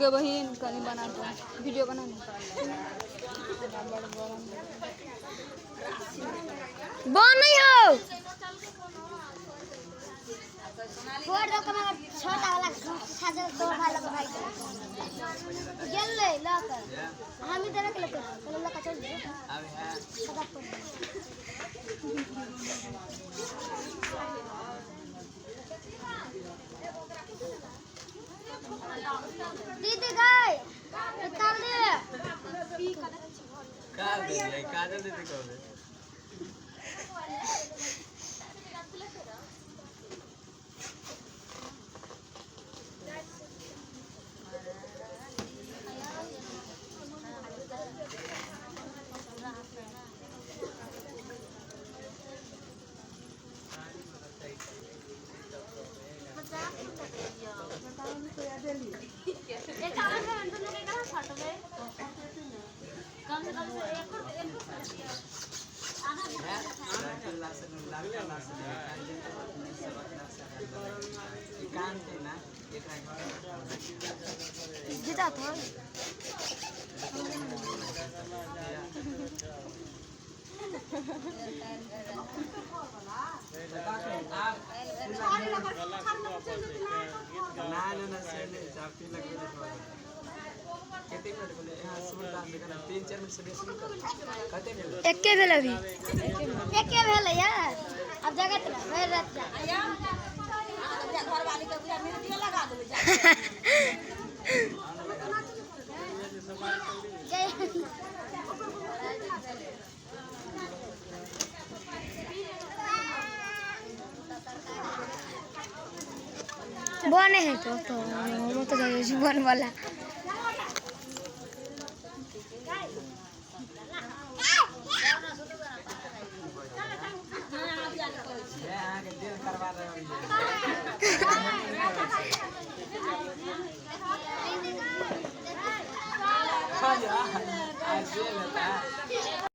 गे बहिन, कनि बना दे वीडियो, बना ने। बनै हो। फोड़ दो कमा छोटा वाला साजल दो भाई लग भाई गेलै लऽ कऽ हम इधर रख लेते, चलो लऽ कऽ चल दे सदा फोड़ दे। दीदी गए निकाल दे। का दे काजल दीदी कहबे। जीता था। ना ना ना, से नहीं चापी लगबे। कते मिनट भेलै यहाँ? सुरदास जखन 3-4 मिनट से बेसी नहि करबै। कते भेलै? एके भेल अभी। एके भेलै यार, आब जगत रह भरि रात जा। जय। बने है तो हम तो जाइए जीवन वाला। ये अहाँके दिल करवा रहल ये। हाँ, आ जेल हेता।